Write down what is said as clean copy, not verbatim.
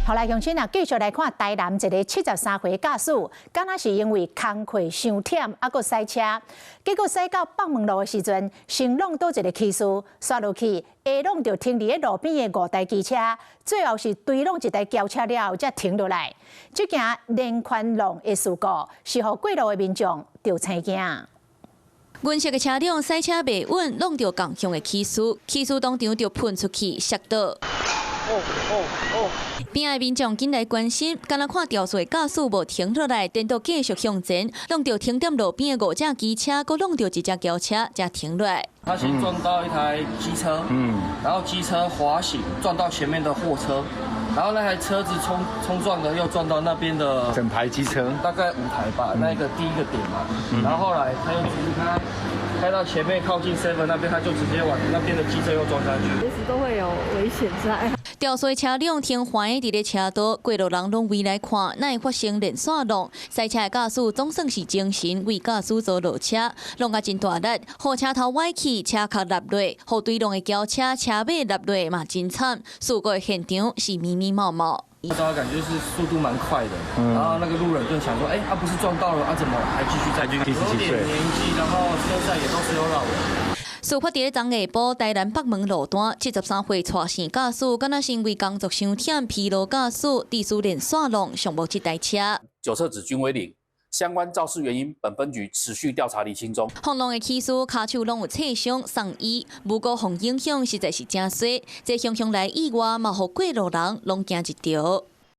好來，鄉親啊，繼續來看台南一个73歲駕駛，敢若是因為工課傷忝，猶閣駛車，結果駛到北門路的時陣，先挵著一个起司，煞落去下挵著停佇咧路邊的五台機車，最後是追挵一台轎車了後，才停落來。這件連環挵的事故，是予過路的民眾著青驚。銀色的車輛駛車袂穩，挵著仝向的起司，起司當場就噴出去，摔倒。哦哦哦！邊仔的民眾緊來關心，敢若看肇事的駕駛無停落來，顛倒繼續向前，挵著停佇路邊的五隻機車，閣挵著一隻轎車，才停落來。他先撞到一台機車，然後機車滑行撞到前面的貨車，然後那台車子衝撞的又撞到那邊的整排機車，大概五台吧，那個第一個點嘛，然後後來他又直接開。開到前面靠近 Seven 那邊，他就直接往那邊的機車又撞下去。隨時都會有危險在。肇事車輛停橫佇咧車道，過路人攏圍來看，哪會發生連續挵？賽車的駕駛總算是精神為駕駛座落車，挵甲真大力，予車頭歪去，車殼落落，予追挵的轎車車尾落落嘛真慘。事故的現場是密密麻麻。那時候感覺是速度蠻快的，然後那個路人就想說，哎，他不是撞到了，啊，怎麼還繼續在？有點年紀，然後車上也都是有老人。事發佇咧昨下晡，台南北門路段，73歲蔡姓駕駛，敢若是因為工作傷忝，疲勞駕駛，致使連續挵上無這台車。酒測值均為零，相關肇事原因，本分局持續調查釐清中。予挵的起司跤手攏有擦傷送醫，不過予影響實在是誠細，這雄雄來意外嘛，予過路人攏驚一跳。